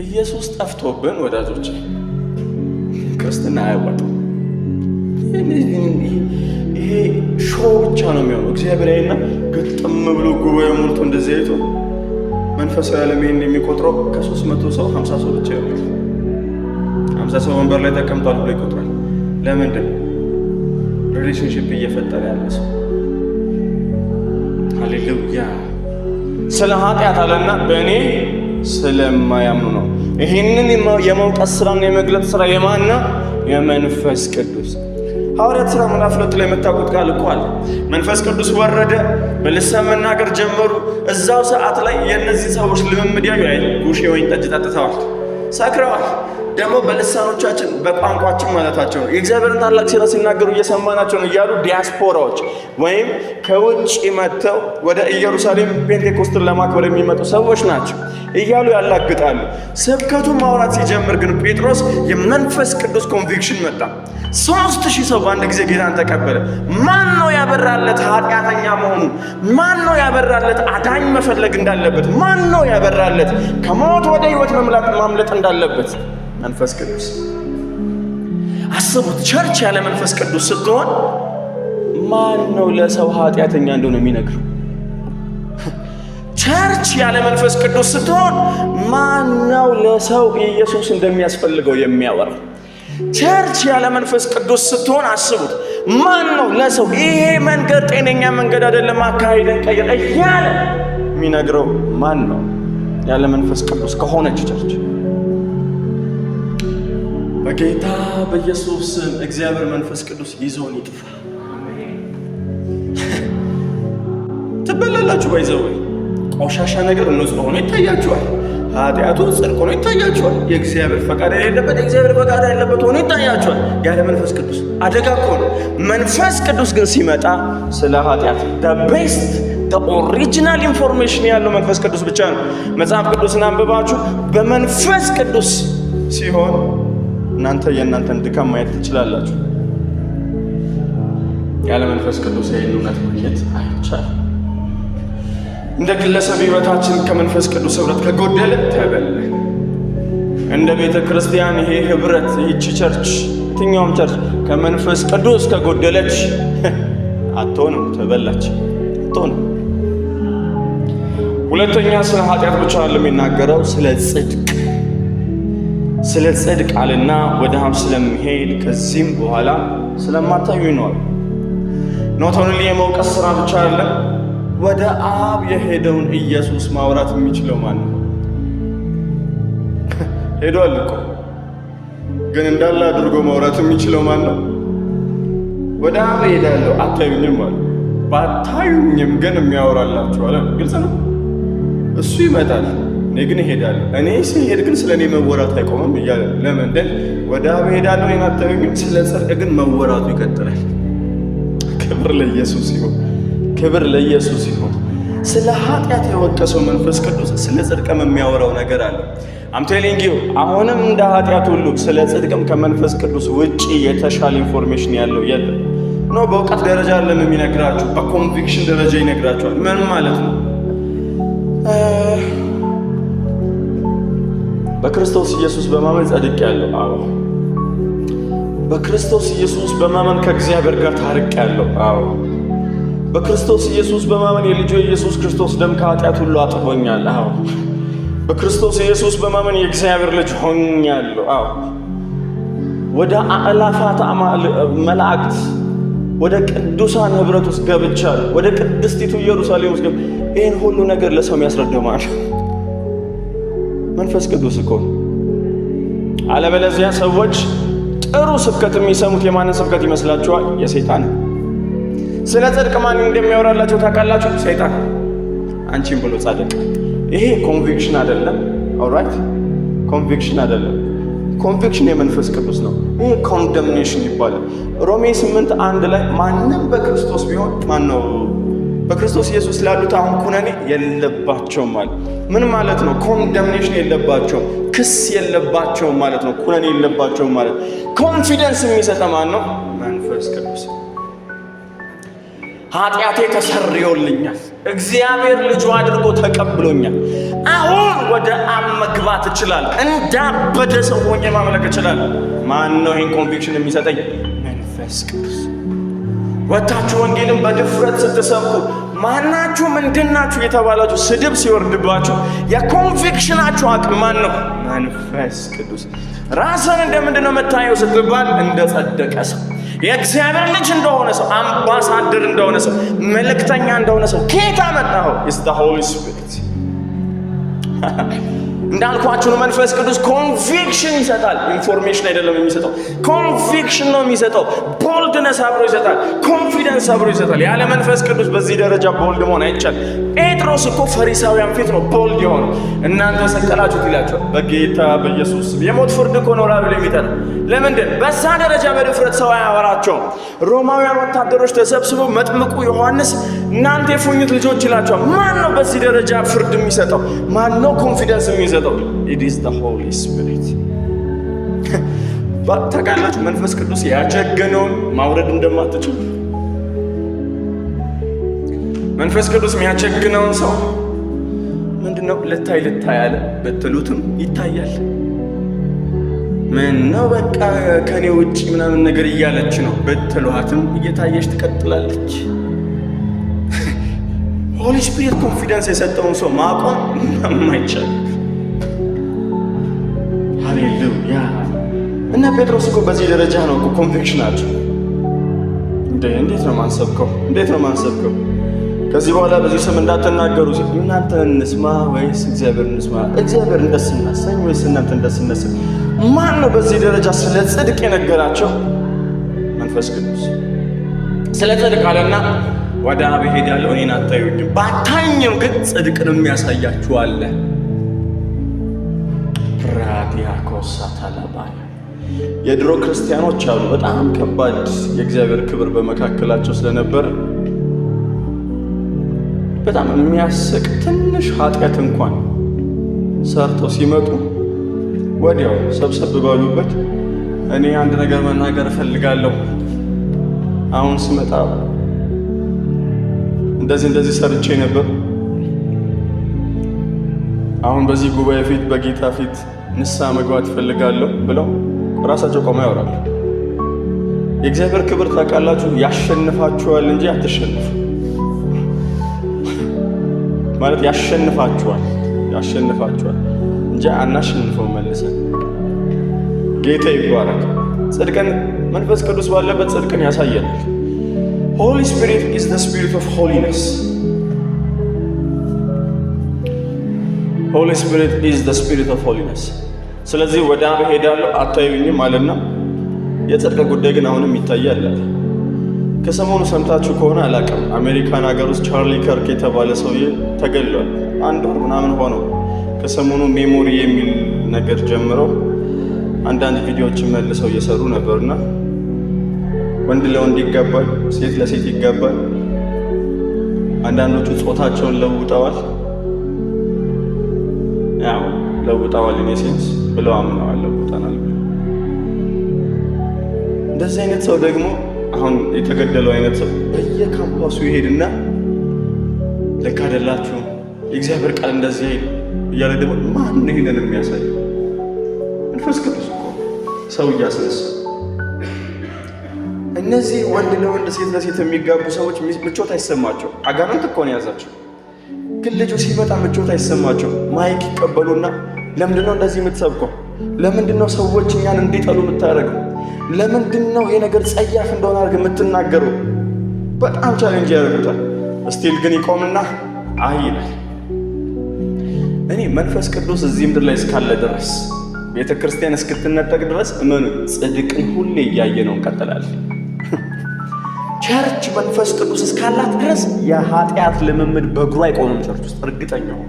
Speaker 1: ኢየሱስ ጠፍቶብን ወዳጆች ክርስትና አያዋጣም። ይሄ show ብቻ ነው የሚሆነው። እግዚአብሔር ያይና ግጥም ብሎ ጉባኤ ሞልቶ እንደዚህ አይቶ መንፈሳዊ ዓለም ይሄን የሚቆጥረው ከ300 ሰው 50 ሰው ብቻ ይሆናል። 50 ሰው ወንበር ላይ ተቀምጧል ብሎ ይቆጥራል። ለምንድን? Relationship እየፈጠረ ያለ ሰው። ሃሌሉያ። ስለ ኃጢአት አለና በእኔ ስለማያምኑ ነው። ይህንን የመውቀስ ስራና የመግለጥ ስራ የማን ነው? የመንፈስ ቅዱስ። ሐዋርያት ሥራ ምዕራፍ 2 ላይ የምታውቁት ቃል እኮ አለ። መንፈስ ቅዱስ ወረደ፣ በልሳን መናገር ጀመሩ። እዛው ሰዓት ላይ የእነዚህ ሰዎች ልምምድ ያዩ አይ ጉሽ የወይን ጠጅ ጠጥተዋል፣ ሰክረዋል። ደግሞ በልሳኖቻችን በቋንቋችን ማለታቸው ነው። የእግዚአብሔርን ታላቅ ስራ ሲናገሩ እየሰማናቸው ነው እያሉ ዲያስፖራዎች ወይም ከውጭ መጥተው ወደ ኢየሩሳሌም ፔንቴኮስትን ለማክበር የሚመጡ ሰዎች ናቸው እያሉ ያላግጣሉ። ስብከቱን ማውራት ሲጀምር ግን ጴጥሮስ የመንፈስ ቅዱስ conviction መጣ። 3000 ሰው በአንድ ጊዜ ጌታን ተቀበለ። ማን ነው ያበራለት ኃጢአተኛ መሆኑ? ማን ነው ያበራለት አዳኝ መፈለግ እንዳለበት? ማን ነው ያበራለት ከሞት ወደ ሕይወት ማምለጥ እንዳለበት? መንፈስ ቅዱስ። አስቡት፣ church ያለ መንፈስ ቅዱስ ስትሆን ማን ነው ለሰው ኃጢአተኛ እንደሆነ የሚነግረው? Church ያለ መንፈስ ቅዱስ ስትሆን ማን ነው ለሰው ኢየሱስ እንደሚያስፈልገው የሚያወራው? Church ያለ መንፈስ ቅዱስ ስትሆን አስቡት፣ ማን ነው ለሰው ይሄ መንገድ ጤነኛ መንገድ አይደለም፣ አካሄድን ቀይር እያለ የሚነግረው ማን ነው? ያለ መንፈስ ቅዱስ ከሆነች church በጌታ በኢየሱስ ስም እግዚአብሔር መንፈስ ቅዱስ ይዞን ይጥፋ። ትበላላችሁ። By the way ቆሻሻ ነገር ንጹህ ሆኖ ይታያችኋል። ኃጢአቱ ጽድቅ ሆኖ ይታያችኋል። የእግዚአብሔር ፈቃድ የሌለበት የእግዚአብሔር ፈቃድ ያለበት ሆኖ ይታያችኋል። ያለ መንፈስ ቅዱስ አደጋ እኮ ነው። መንፈስ ቅዱስ ግን ሲመጣ ስለ ኃጢአት best original information ያለው መንፈስ ቅዱስ ብቻ ነው። መጽሐፍ ቅዱስን አንብባችሁ በመንፈስ ቅዱስ ሲሆን እናንተ የእናንተን ድካም ማየት ትችላላችሁ። ያለ መንፈስ ቅዱስ ይህን እውነት ማግኘት አይቻልም። እንደ ግለሰብ ህይወታችን ከመንፈስ ቅዱስ ህብረት ከጎደለ ተበላን። እንደ ቤተ ክርስቲያን ይሄ ህብረት፣ ይህቺ church፣ የትኛውም church ከመንፈስ ቅዱስ ከጎደለች አትሆንም፣ ተበላች፣ አትሆንም። ሁለተኛ ስለ ኃጢአት ብቻ አይደለም የሚናገረው፣ ስለ ጽድቅ። ስለ ጽድቅ አለና ወደ አብ ስለምሄድ ከዚህም በኋላ ስለማታዩኝ ነው። Not only የመውቀስ ስራ ብቻ አይደለም። ወደ አብ የሄደውን ኢየሱስ ማውራት የሚችለው ማን ነው? ሄዷል እኮ፣ ግን እንዳለ አድርጎ ማውራት የሚችለው ማን ነው? ወደ አብ እሄዳለሁ አታዩኝም አለ። ባታዩኝም ግን የሚያወራላችሁ አለ። ግልጽ ነው። እሱ ይመጣል፣ እኔ ግን እሄዳለሁ። እኔ ስሄድ ግን ስለ እኔ መወራት አይቆምም እያለ። ለምንድን? ወደ አብ እሄዳለሁ፣ እኔን አታዩኝም፣ ስለ ጽድቅ ግን መወራቱ ይቀጥላል። ክብር ለኢየሱስ ይሁን። ክብር ለኢየሱስ ይሁን። ስለ ኃጢአት የወቀሰው መንፈስ ቅዱስ ስለ ጽድቅም የሚያወራው ነገር አለ። I'm telling you፣ አሁንም እንደ ኃጢአት ሁሉ ስለ ጽድቅም ከመንፈስ ቅዱስ ውጪ የተሻለ information ያለው የለም። No፣ በእውቀት ደረጃ አይደለም የሚነግራችሁ፣ በ conviction ደረጃ ይነግራችኋል። ምን ማለት ነው? በክርስቶስ ኢየሱስ በማመን ጸድቄያለሁ። አዎ። በክርስቶስ ኢየሱስ በማመን ከእግዚአብሔር ጋር ታርቄያለሁ። አዎ። በክርስቶስ ኢየሱስ በማመን የልጁ የኢየሱስ ክርስቶስ ደም ከኃጢአት ሁሉ አጥቦኛል። አዎ። በክርስቶስ ኢየሱስ በማመን የእግዚአብሔር ልጅ ሆኛለሁ። አዎ። ወደ አእላፋት መላእክት፣ ወደ ቅዱሳን ህብረት ውስጥ ገብቻለሁ። ወደ ቅድስቲቱ ኢየሩሳሌም ውስጥ ገብ ይህን ሁሉ ነገር ለሰው የሚያስረዳው ማለት መንፈስ ቅዱስ እኮ። አለበለዚያ ሰዎች ጥሩ ስብከት የሚሰሙት የማንን ስብከት ይመስላችኋል? የሰይጣን። ስለ ጽድቅ ማን እንደሚያወራላቸው ታውቃላችሁ? ሰይጣን አንቺን ብሎ ጻድቅ። ይሄ conviction አይደለም። Alright፣ conviction አይደለም። Conviction የመንፈስ ቅዱስ ነው። ይሄ condemnation ይባላል። ሮሜ 8:1 ላይ ማንም በክርስቶስ ቢሆን፣ ማን ነው፣ በክርስቶስ ኢየሱስ ላሉት አሁን ኩነኔ የለባቸውም ማለት ምን ማለት ነው? Condemnation የለባቸውም፣ ክስ የለባቸውም ማለት ነው። ኩነኔ የለባቸውም ማለት confidence የሚሰጠ ማን ነው? መንፈስ ቅዱስ። ኃጢአቴ ተሰርዮልኛል። እግዚአብሔር ልጁ አድርጎ ተቀብሎኛል። አሁን ወደ አብ መግባት እችላለሁ። እንዳበደ ሰው ሆኜ ማምለክ እችላለሁ። ማን ነው ይህን conviction የሚሰጠኝ? መንፈስ ቅዱስ። ወጥታችሁ ወንጌልን በድፍረት ስትሰብኩ፣ ማናችሁ ምንድናችሁ የተባላችሁ ስድብ ሲወርድባችሁ የ conviction ኣችሁ አቅም ማን ነው? መንፈስ ቅዱስ። ራስን እንደምንድን ነው የምታየው ስትባል እንደ ጸደቀ ሰው፣ የእግዚአብሔር ልጅ እንደሆነ ሰው፣ አምባሳደር እንደሆነ ሰው፣ መልእክተኛ እንደሆነ ሰው። ከየት አመጣኸው? It's the Holy Spirit። እንዳልኳችሁ ነው። መንፈስ ቅዱስ conviction ይሰጣል። Information አይደለም የሚሰጠው፣ conviction ነው የሚሰጠው። Boldness አብሮ ይሰጣል። Confidence አብሮ ይሰጣል። ያለ መንፈስ ቅዱስ በዚህ ደረጃ bold መሆን አይቻልም። ጴጥሮስ እኮ ፈሪሳውያን ፊት ነው bold የሆነው። እናንተ ሰቀላችሁት ይላቸዋል። በጌታ በኢየሱስ ስም የሞት ፍርድ እኮ ነው ላሉ የሚጠራ። ለምንድን በዛ ደረጃ በድፍረት ሰው አያወራቸውም? ሮማውያን ወታደሮች ተሰብስበው መጥምቁ ዮሐንስ እናንተ የፉኝት ልጆች ይላቸዋል። ማን ነው በዚህ ደረጃ ፍርድ የሚሰጠው? ማን ነው confidence የሚሰጠው? It is the Holy Spirit። ታውቃላችሁ መንፈስ ቅዱስ ያጀገነውን ማውረድ እንደማትችል። መንፈስ ቅዱስ የሚያጀግነውን ሰው ምንድን ነው ልታይ ልታይ አለ ብትሉትም ይታያል። ምን ነው በቃ ከኔ ውጭ ምናምን ነገር እያለች ነው ብትሏትም እየታየች ትቀጥላለች። Holy Spirit confidence የሰጠውን ሰው ማቆም የማይቻል። ሃሌሉያ። እና ጴጥሮስ እኮ በዚህ ደረጃ ነው እኮ conviction ኣቸው። እንዴት ነው ማንሰብከው? እንዴት ነው ማንሰብከው? ከዚህ በኋላ በዚህ ስም እንዳትናገሩ ሲል እናንተን እንስማ ወይስ እግዚአብሔር እንስማ? እግዚአብሔርን ደስ እናሰኝ ወይስ እናንተን ደስ እናሰኝ? ማን ነው በዚህ ደረጃ ስለ ጽድቅ የነገራቸው? መንፈስ ቅዱስ። ስለ ጽድቅ አለና ወደ አብ እሄዳለሁ፣ እኔን አታዩኝም፣ ባታኝም ግን ጽድቅንም ያሳያችኋል። ራዲያኮሳ ታላባያ። የድሮ ክርስቲያኖች አሉ፣ በጣም ከባድ የእግዚአብሔር ክብር በመካከላቸው ስለነበረ በጣም የሚያስቅ ትንሽ ኃጢአት እንኳን ሰርተው ሲመጡ ወዲያው ሰብሰብ ባሉበት እኔ አንድ ነገር መናገር እፈልጋለሁ፣ አሁን ስመጣ እንደዚህ እንደዚህ ሰርቼ ነበር፣ አሁን በዚህ ጉባኤ ፊት በጌታ ፊት ንስሐ መግባት እፈልጋለሁ ብለው ራሳቸው ቆመው ያወራሉ። የእግዚአብሔር ክብር ታውቃላችሁ ያሸንፋችኋል እንጂ አትሸንፉ። ማለት ያሸንፋችኋል፣ ያሸንፋችኋል እንጂ አናሸንፈው መልሰን። ጌታ ይባረክ። ጽድቅን መንፈስ ቅዱስ ባለበት ጽድቅን ያሳየናል። Holy Spirit is the spirit of holiness. Holy Spirit is the spirit of holiness። ስለዚህ ወደ አብ እሄዳለሁ አታዩኝም አለና የጽድቅ ጉዳይ ግን አሁንም ይታያል አለ። ከሰሞኑ ሰምታችሁ ከሆነ አላውቅም፣ አሜሪካን ሀገር ውስጥ ቻርሊ ከርክ የተባለ ሰውዬ ተገሏል። አንድ ወር ምናምን ሆነው። ከሰሞኑ memory የሚል ነገር ጀምረው አንዳንድ ቪዲዮዎችን መልሰው እየሰሩ ነበርና ወንድ ለወንድ ይጋባል፣ ሴት ለሴት ይጋባል። አንዳንዶቹ ጾታቸውን ለውጠዋል። ያው ለውጠዋል in a sense ብለው አምነዋል፣ ለውጠናል። እንደዚህ አይነት ሰው ደግሞ አሁን የተገደለው አይነት ሰው በየካምፓሱ ይሄድና ልክ አይደላችሁም፣ የእግዚአብሔር ቃል እንደዚህ አይልም እያለ ደግሞ ማን ነው ይሄንን የሚያሳየው? መንፈስ ቅዱስ እኮ ሰው እያስነሳ። እነዚህ ወንድ ለወንድ ሴት ለሴት የሚጋቡ ሰዎች ምቾት አይሰማቸው። አጋንንት እኮ ነው የያዛቸው። ግን ልጁ ሲመጣ ምቾት አይሰማቸው። Mic ይቀበሉና ለምንድን ነው እንደዚህ የምትሰብከው? ለምንድን ነው ሰዎች እኛን እንዲጠሉ የምታደርገው? ለምንድን ነው ይሄ ነገር ጸያፍ እንደሆነ አድርገህ የምትናገረው? በጣም challenge ያደርጉታል። Still ግን ይቆምና አይ ይላል። እኔ መንፈስ ቅዱስ እዚህ ምድር ላይ እስካለ ድረስ፣ ቤተ ክርስቲያን እስክትነጠቅ ድረስ፣ እመኑ ጽድቅን ሁሌ እያየ ነው እንቀጥላለን። Church መንፈስ ቅዱስ እስካላት ድረስ የኃጢአት ልምምድ በእግሩ አይቆምም። Church ውስጥ እርግጠኛ ሁኑ።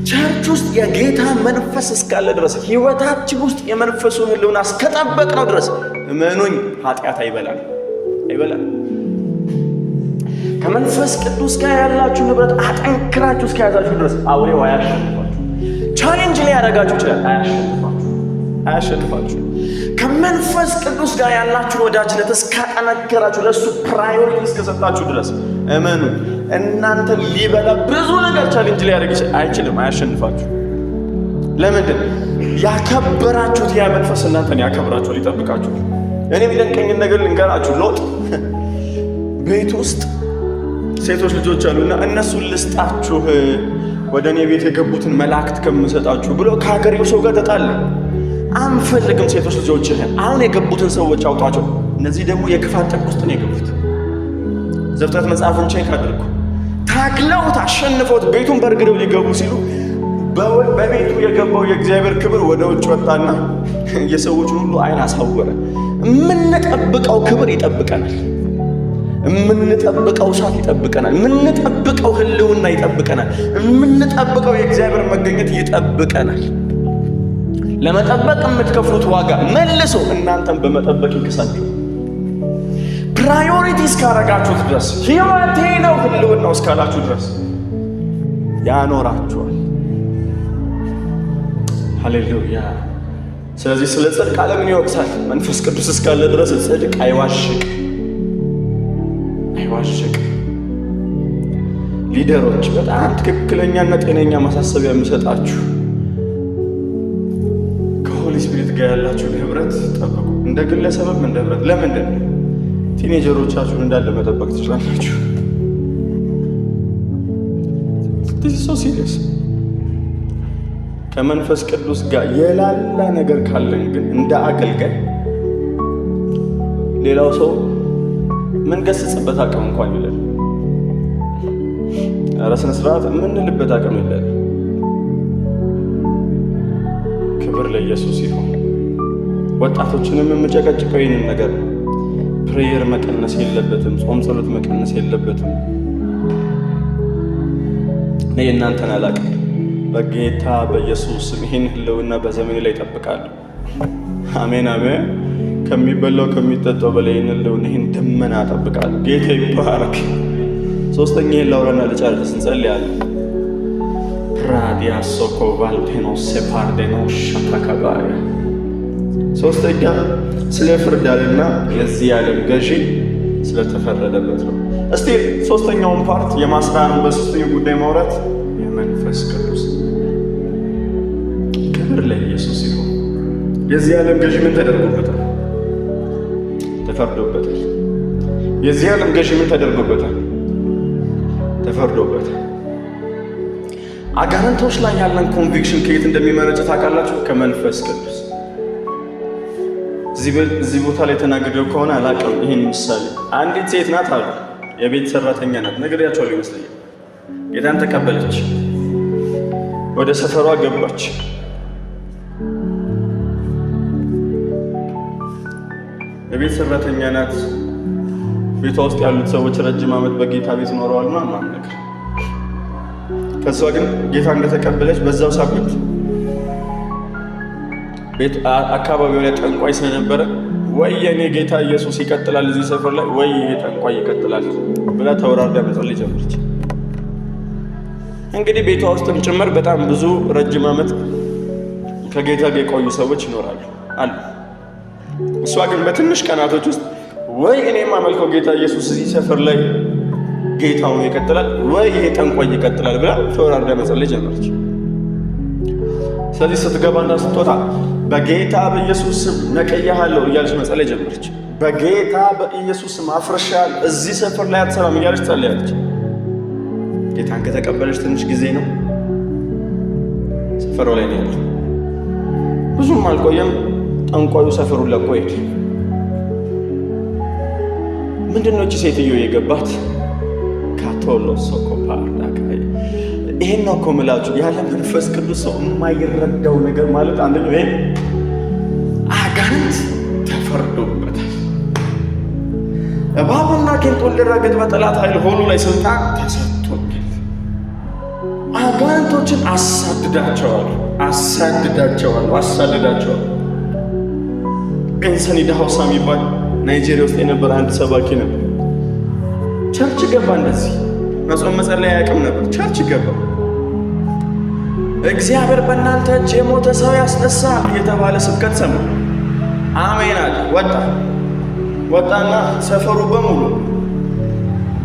Speaker 1: Church ውስጥ የጌታ መንፈስ እስካለ ድረስ፣ ህይወታችን ውስጥ የመንፈሱን ህልውና እስከጠበቅነው ድረስ እመኑኝ ኃጢአት አይበላል፣ አይበላል። ከመንፈስ ቅዱስ ጋር ያላችሁ ህብረት አጠንክራችሁ እስከያዛችሁ ድረስ አውሬው አያሸንፋችሁ። Challenge ሊያደርጋችሁ ይችላል፣ አያሸንፋችሁ፣ አያሸንፋችሁ። ከመንፈስ ቅዱስ ጋር ያላችሁን ወዳጅነት እስካጠነከራችሁ፣ ለእሱ priority እስከሰጣችሁ ድረስ እመኑ እናንተ ሊበላ ብዙ ነገር challenge ሊያደርግ አይችልም፣ አያሸንፋችሁ። ለምንድን? ያከበራችሁት ያ መንፈስ እናንተን ያከብራችኋል፣ ይጠብቃችኋል። እኔ የሚደንቀኝን ነገር ልንገራችሁ። ሎጥ ቤት ውስጥ ሴቶች ልጆች አሉና እነሱን ልስጣችሁ ወደ እኔ ቤት የገቡትን መላእክት ከምሰጣችሁ ብሎ ከሀገሬው ሰው ጋር ተጣለ። አንፈልግም ሴቶች ልጆችህን፣ አሁን የገቡትን ሰዎች አውጧቸው። እነዚህ ደግሞ የክፋት ጥግ ውስጥ ነው የገቡት። ዘፍጥረት መጽሐፍን check አድርጉ። ታግለውት አሸንፈውት ቤቱን በርግደው ሊገቡ ሲሉ በቤቱ የገባው የእግዚአብሔር ክብር ወደ ውጭ ወጣና የሰዎችን ሁሉ ዓይን አሳወረ። የምንጠብቀው ክብር ይጠብቀናል። የምንጠብቀው እሳት ይጠብቀናል። የምንጠብቀው ሕልውና ይጠብቀናል። የምንጠብቀው የእግዚአብሔር መገኘት ይጠብቀናል። ለመጠበቅ የምትከፍሉት ዋጋ መልሶ እናንተን በመጠበቅ ይክሳችሁ። Priority እስካረጋችሁት ድረስ፣ ህይወቴ ነው ህልውናው እስካላችሁ ድረስ ያኖራችኋል። ሃሌሉያ። ስለዚህ ስለ ጽድቅ ዓለምን ይወቅሳል። መንፈስ ቅዱስ እስካለ ድረስ ጽድቅ አይዋሽቅ፣ አይዋሽቅ። Leader ኦች፣ በጣም ትክክለኛና ጤነኛ ማሳሰቢያ የምሰጣችሁ ከ Holy Spirit ጋር ያላችሁን ህብረት ጠብቁ። እንደ ግለሰብም እንደ ህብረት። ለምንድን ነው? Teenager ኦቻችሁን እንዳለ መጠበቅ ትችላላችሁ። This is so serious። ከመንፈስ ቅዱስ ጋር የላላ ነገር ካለን ግን እንደ አገልጋይ ሌላው ሰው ምን ገስጽበት አቅም እንኳን የለን። ኧረ ስነ ስርዓት የምንልበት አቅም የለን። ክብር ለኢየሱስ ይሁን። ወጣቶችንም የምጨቀጭቀው ይህንን ነገር ነው። Prayer መቀነስ የለበትም። ጾም ጸሎት መቀነስ የለበትም። እኔ እናንተን አላቅም። በጌታ በኢየሱስ ስም ይህን ህልውና በዘመኔ ላይ እጠብቃለሁ። አሜን አሜን። ከሚበላው ከሚጠጣው በላይ ይህን ህልውና፣ ይህን ደመና እጠብቃለሁ። ጌታ ይባረክ። ሶስተኛ ይህን ላውራና ልጨርስ፣ እንጸልያለን። ፕራዲያ ሶኮቫልቴኖ ሴፓርዴኖ ሻታካባያ። ሶስተኛ ስለ ፍርድ አለና የዚህ ዓለም ገዢ ስለተፈረደበት ነው። እስቲ ሶስተኛውን part የማስራን በሶስተኛው ጉዳይ ማውራት የመንፈስ ቅዱስ። ክብር ለኢየሱስ ይሁን። የዚህ ዓለም ገዢ ምን ተደርጎበታል? ተፈርዶበታል። የዚህ ዓለም ገዢ ምን ተደርጎበታል? ተፈርዶበታል። አጋንንቶች ላይ ያለን conviction ከየት እንደሚመነጭ ታውቃላችሁ? ከመንፈስ ቅዱስ። እዚህ ቦታ ላይ ተናግሬው ከሆነ አላውቅም። ይህን ምሳሌ አንዲት ሴት ናት አሉ፣ የቤት ሰራተኛ ናት፣ ነግሬያቸዋለሁ ይመስለኛል። ጌታን ተቀበለች፣ ወደ ሰፈሯ ገባች። የቤት ሰራተኛ ናት። ቤቷ ውስጥ ያሉት ሰዎች ረጅም ዓመት በጌታ ቤት ኖረዋል ምናምን ነገር። ከእሷ ግን ጌታ እንደተቀበለች በዛው ሳምንት ቤት አካባቢው ላይ ጠንቋይ ስለነበረ ወይ የኔ ጌታ ኢየሱስ ይቀጥላል እዚህ ሰፈር ላይ ወይ ይሄ ጠንቋይ ይቀጥላል ብላ ተወራርዳ መጸለይ ጀመረች። እንግዲህ ቤቷ ውስጥም ጭምር በጣም ብዙ ረጅም ዓመት ከጌታ ጋር የቆዩ ሰዎች ይኖራሉ አሉ። እሷ ግን በትንሽ ቀናቶች ውስጥ ወይ እኔ የማመልከው ጌታ ኢየሱስ እዚህ ሰፈር ላይ ጌታውን ይቀጥላል ወይ ይሄ ጠንቋይ ይቀጥላል ብላ ተወራርዳ መጸለይ ጀመረች። ስለዚህ ስትገባና ስትወጣ በጌታ በኢየሱስ ስም ነቅያለሁ እያለች መጸለይ ጀመረች። በጌታ በኢየሱስ ስም አፍርሻለሁ፣ እዚህ ሰፈር ላይ አትሰራም እያለች ጸለያለች። ጌታን ከተቀበለች ትንሽ ጊዜ ነው፣ ሰፈሯ ላይ ነው ያለው። ብዙም አልቆየም፣ ጠንቋዩ ሰፈሩን ለቆ ሄደ። ምንድን ነው እቺ ሴትዮ የገባት? ካቶሎ ሶኮፓርዳካ። ይሄን ነው እኮ የምላችሁ፣ ያለ መንፈስ ቅዱስ ሰው የማይረዳው ነገር ማለት አንደኛው ይሄ አጋንንት ተፈርዶበታል። እባቡና ጊንጡን ልረግጥ በጠላት ኃይል ሁሉ ላይ ስልጣን ተሰጥቶኛል። አጋንንቶችን አሳድዳቸዋለሁ፣ አሳድዳቸዋለሁ፣ አሳድዳቸዋለሁ። ቤንሰን ኢዳሆሳ የሚባል ናይጄሪያ ውስጥ የነበረ አንድ ሰባኪ ነበር። Church ገባ። እንደዚህ መጾም መጸለይ አያውቅም ነበር። Church ገባ። እግዚአብሔር በእናንተ እጅ የሞተ ሰው ያስነሳል የተባለ ስብከት ሰማ። አሜን አለ። ወጣ ወጣና ሰፈሩ በሙሉ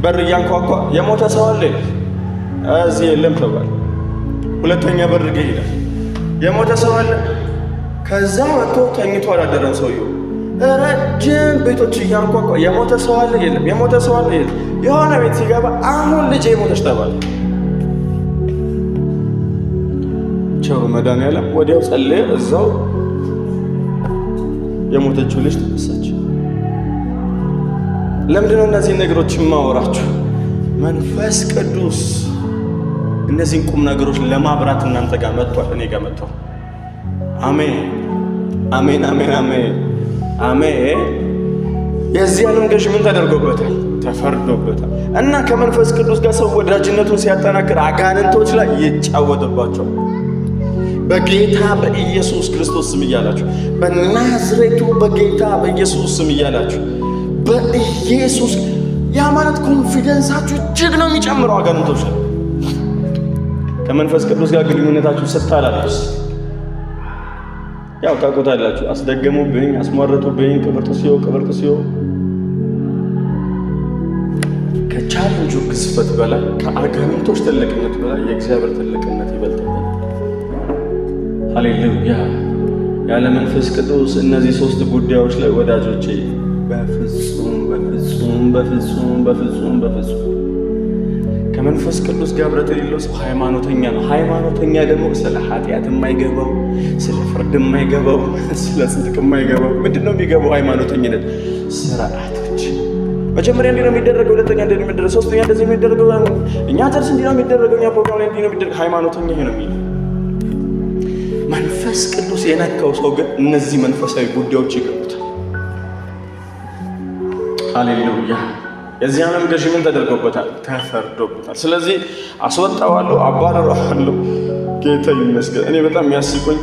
Speaker 1: በር እያንኳኳ የሞተ ሰው አለ እዚህ የለም ተባለ። ሁለተኛ በር ጋ ይሄዳል። የሞተ ሰው አለ። ከዛ ወጥቶ ተኝቶ አላደረም ሰውየው። ረጅም ቤቶች እያንኳኳ የሞተ ሰው አለ የለም፣ የሞተ ሰው አለ የለም። የሆነ ቤት ሲገባ አሁን ልጄ የሞተች ተባለ። ቸሩ መድኃኒዓለም ወዲያው ጸለየ። እዛው የሞተችው ልጅ ተነሳች። ለምንድነው እነዚህን ነገሮች የማወራችሁ? መንፈስ ቅዱስ እነዚህን ቁም ነገሮች ለማብራት እናንተ ጋር መጥቷል፣ እኔ ጋር መጥቷል። አሜን አሜን አሜን አሜን አሜን። የዚህ ዓለም ገዥ ምን ተደርጎበታል? ተፈርዶበታል። እና ከመንፈስ ቅዱስ ጋር ሰው ወዳጅነቱን ሲያጠናክር አጋንንቶች ላይ ይጫወትባቸዋል። በጌታ በኢየሱስ ክርስቶስ ስም እያላችሁ፣ በናዝሬቱ በጌታ በኢየሱስ ስም እያላችሁ፣ በኢየሱስ፣ ያ ማለት confidence ኣችሁ እጅግ ነው የሚጨምረው። አጋንንቶች ላይ ከመንፈስ ቅዱስ ጋር ግንኙነታችሁ ስታላላስ ያው ታውቁታላችሁ። አስደገሙብኝ፣ አስሟረቱብኝ፣ ቅብርጥስዮ ቅብርጥስዮ። ከ challenge ኡ ግዝፈት በላይ፣ ከአጋንንቶች ትልቅነት በላይ የእግዚአብሔር ትልቅነት ይበልጥብናል። ሃሌሉያ! ያለ መንፈስ ቅዱስ እነዚህ ሶስት ጉዳዮች ላይ ወዳጆቼ በፍጹም በፍጹም በፍጹም በፍጹም በፍጹም። ከመንፈስ ቅዱስ ጋር ኅብረት የሌለው ሰው ሃይማኖተኛ ነው። ሃይማኖተኛ ደግሞ ስለ ኃጢአት የማይገባው፣ ስለ ፍርድ የማይገባው፣ ስለ ጽድቅ የማይገባው። ምንድን ነው የሚገባው? ሃይማኖተኝነት ስርዓቶች። መጀመሪያ እንዲህ ነው የሚደረገው፣ ሁለተኛ እንዲህ ነው የሚደረገው፣ ሶስተኛ እንደዚህ የሚደረገው፣ እኛ church እንዲህ ነው የሚደረገው፣ እኛ ፕሮግራም ላይ እንዲህ ነው የሚደረገው። ሃይማኖተኛ ይሄ ነው የሚለው። መንፈስ ቅዱስ የነካው ሰው ግን እነዚህ መንፈሳዊ ጉዳዮች ይገቡታል። ሃሌሉያ። የዚህ ዓለም ገዢ ምን ተደርጎበታል? ተፈርዶበታል። ስለዚህ አስወጣዋለሁ፣ አባረረዋለሁ። ጌታ ይመስገን። እኔ በጣም የሚያስቁኝ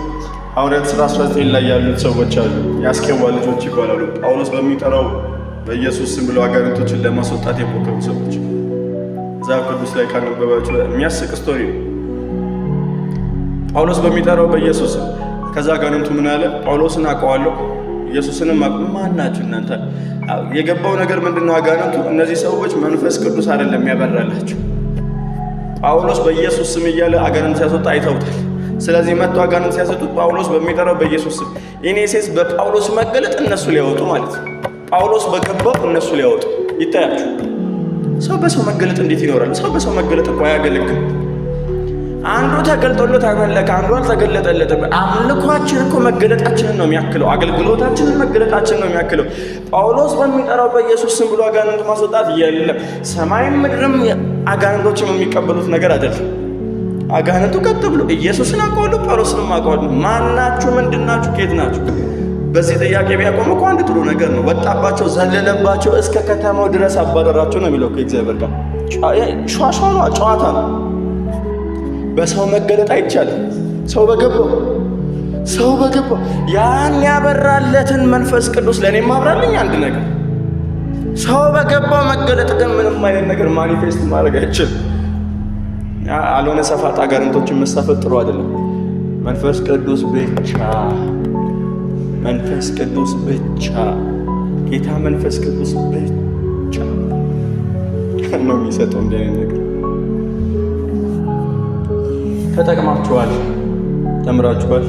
Speaker 1: ሐዋርያት ሥራ 19 ላይ ያሉት ሰዎች አሉ። የአስቄዋ ልጆች ይባላሉ። ጳውሎስ በሚጠራው በኢየሱስ ስም ብለው አጋንንቶችን ለማስወጣት የሞከሩ ሰዎች፣ መጽሐፍ ቅዱስ ላይ ካነበባችሁ የሚያስቅ story ነው። ጳውሎስ በሚጠራው በኢየሱስ ስም። ከዛ አጋንንቱ ምን አለ? ጳውሎስን አውቀዋለሁ፣ ኢየሱስንም ማን ናችሁ እናንተ? የገባው ነገር ምንድን ነው? አጋንንቱ እነዚህ ሰዎች መንፈስ ቅዱስ አይደለም ያበራላቸው። ጳውሎስ በኢየሱስ ስም እያለ አጋንንት ሲያስወጣ አይተውታል። ስለዚህ መጥቶ አጋንንት ሲያስወጡት ጳውሎስ በሚጠራው በኢየሱስ ስም፣ in a sense በጳውሎስ መገለጥ እነሱ ሊያወጡ ማለት ነው። ጳውሎስ በገባው እነሱ ሊያወጡ ይታያችሁ። ሰው በሰው መገለጥ እንዴት ይኖራል? ሰው በሰው መገለጥ እኮ አያገለግልም። አንዱ ተገልጦለት አመለከ፣ አንዱ አልተገለጠለትም። አምልኳችን እኮ መገለጣችንን ነው የሚያክለው። አገልግሎታችንን መገለጣችንን ነው የሚያክለው። ጳውሎስ በሚጠራው በኢየሱስ ስም ብሎ አጋንንት ማስወጣት የለም። ሰማይም ምድርም አጋንንቶችም የሚቀበሉት ነገር አይደለም። አጋንንቱ ቀጥ ብሎ ኢየሱስን አውቀዋለሁ፣ ጳውሎስንም አውቀዋለሁ። ማናችሁ? ምንድናችሁ? ከየት ናችሁ? በዚህ ጥያቄ ቢያቆም እኮ አንድ ጥሩ ነገር ነው። ወጣባቸው፣ ዘለለባቸው፣ እስከ ከተማው ድረስ አባረራቸው ነው የሚለው እግዚአብሔር ቃል። ሿሿ ነው፣ ጨዋታ ነው። በሰው መገለጥ አይቻልም። ሰው በገባው ያን ያበራለትን መንፈስ ቅዱስ ለእኔ ማብራልኝ አንድ ነገር። ሰው በገባው መገለጥ ግን ምንም አይነት ነገር manifest ማድረግ አይችልም። አልሆነ ሰፋጣ አጋንንቶችን መሳፈጥ ጥሩ አይደለም። መንፈስ ቅዱስ ብቻ፣ መንፈስ ቅዱስ ብቻ፣ ጌታ መንፈስ ቅዱስ ብቻ ነው የሚሰጠው እንዲህ አይነት ነገር። ተጠቅማችኋል፣ ተምራችኋል።